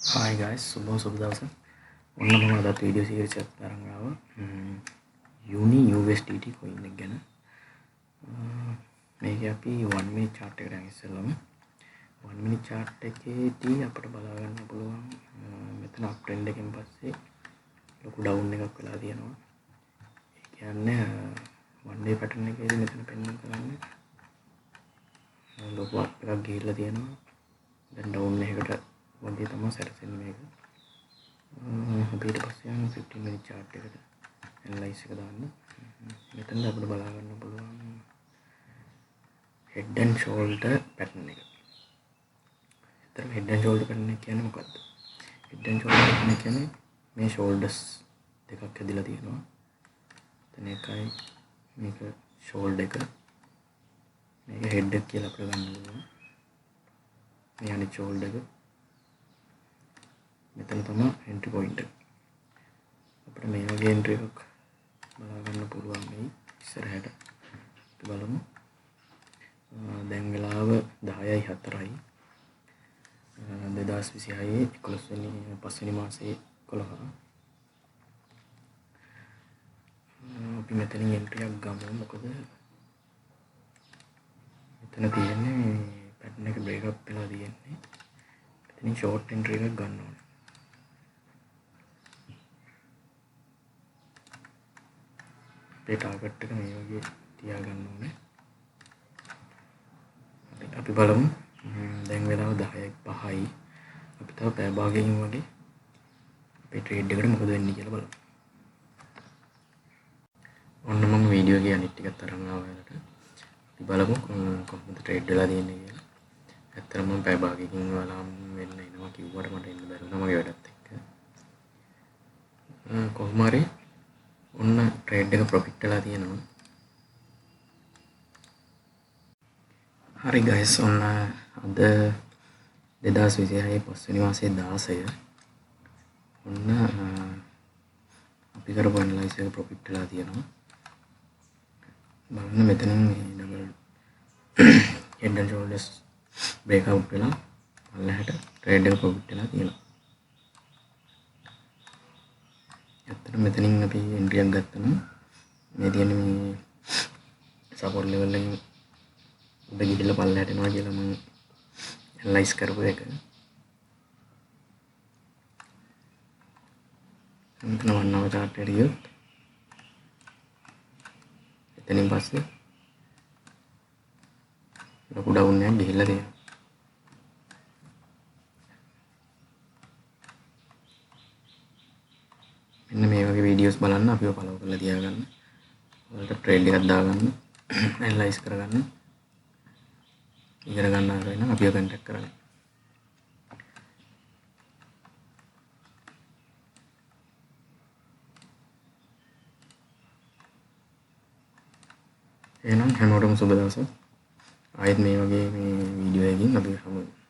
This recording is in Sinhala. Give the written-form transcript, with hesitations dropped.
Hi guys, සුබ සුබ දවසක්. ඔන්න මම අදත් වීඩියෝ සීරීස් එකක් අරන් ආවා. Uni USDT coin එක ගැන. මේක අපි 1 minute chart එකට යන් ඉස්සෙල්ලාම 1 minute chart එකේදී අපිට බලා ගන්න පුළුවන් මෙතන අප් ට්‍රෙන්ඩ් එකෙන් පස්සේ ලොකු ඩවුන් එකක් වෙලා තියෙනවා. ඒ කියන්නේ 1 day pattern එකේදී මෙතන පෙන්වන්න කරන්නේ ලොකු අප් එකක් ගිහිල්ලා තියෙනවා. දැන් ඩවුන් එකකට වගේ තමයි සැරසෙන්නේ මේක. අපි ඊට පස්සේ යන 15 minute chart එකට ඇනලයිස් එක දාන්න. මෙතනද අපිට බලා ගන්න පුළුවන් head and shoulder pattern එක. ඇත්තටම head and shoulder pattern එක කියන්නේ මොකද්ද? Head and shoulder pattern එක කියන්නේ මේ shoulders දෙකක් හැදිලා තියෙනවා. එතන එකයි මේක shoulder එක. මේක head එක කියලා අපිට ගන්න පුළුවන්. මේ අනිත් shoulder එක. මෙතන තමයි entry point එක. අපිට මේ වගේ entry එකක් බලා ගන්න පුළුවන් වෙයි ඉස්සරහට. අපි බලමු. දැන් වෙලාව 10:04යි. 2026 11 වෙනි 5 වෙනි මාසයේ 11. අපි මෙතනින් entry එකක් ගමු. මොකද මෙතන තියෙන්නේ මේ pattern එක break up වෙලා තියෙන්නේ. මෙතනින් short entry එකක් ගන්න ඕනේ. අපේ ටාගට් එක මේ වගේ තියාගන්න ඕනේ. අපි බලමු. දැන් වෙලාව 10:05යි. අපි තව පැය භාගයකින් වගේ අපේ ට්‍රේඩ් එකට මොකද වෙන්නේ කියලා බලමු. ඔන්න මම වීඩියෝ එකේ අනිත් ටිකත් අරන් ආවා ඔයාලට. අපි බලමු කොහොමද ට්‍රේඩ් වෙලා තියෙන්නේ කියලා. ඇත්තටම මම පැය භාගයකින් ඔයාලා වෙන්න එනවා කිව්වට මට එන්න බැරි වුණා මගේ වැඩත් එක්ක. කොහොම හරි ඔන්න ට්‍රේඩ් එක ප්‍රොෆිට් වෙලා තියෙනවා. හරි ගයිස්, ඔන්න අද 2026 පස්වෙනි මාසයේ 16 ඔන්න අපි කරපු ඇනලයිස් එක ප්‍රොෆිට් වෙලා තියෙනවා. බලන්න මෙතනින් මේ double head and shoulders break out වෙලා පල්ලෙහාට ට්‍රේඩ් එක ප්‍රොෆිට් වෙලා තියෙනවා. ඇත්තටම මෙතනින් අපි එන්ට්‍රි එකක් ගත්තා නම් මේ තියෙන මේ සපෝට් ලෙවල් එකෙන් උඩ ගිහිල්ලා පල්ලෙහාට එනවා කියලා මම ඇනලයිස් කරපු එක. මෙතන 1 hour chart එකට ගියොත් එතනින් පස්සේ ලොකු ඩවුන් එකක් ගිහිල්ලා තියෙනවා. මෙන්න මේ වගේ වීඩියෝස් බලන්න අපිව ෆලෝ කරලා තියාගන්න. ඔයාලට ට්‍රේඩ් එකක් දාගන්න, ඇනලයිස් කරගන්න, ඉගෙන ගන්න ආසයි නම් අපිව කන්ටැක්ට් කරන්න. එහෙනම් හැමෝටම සුබ දවසක්. ආයෙත් මේ වගේ මේ වීඩියෝ එකකින් අපි හමු වෙමු.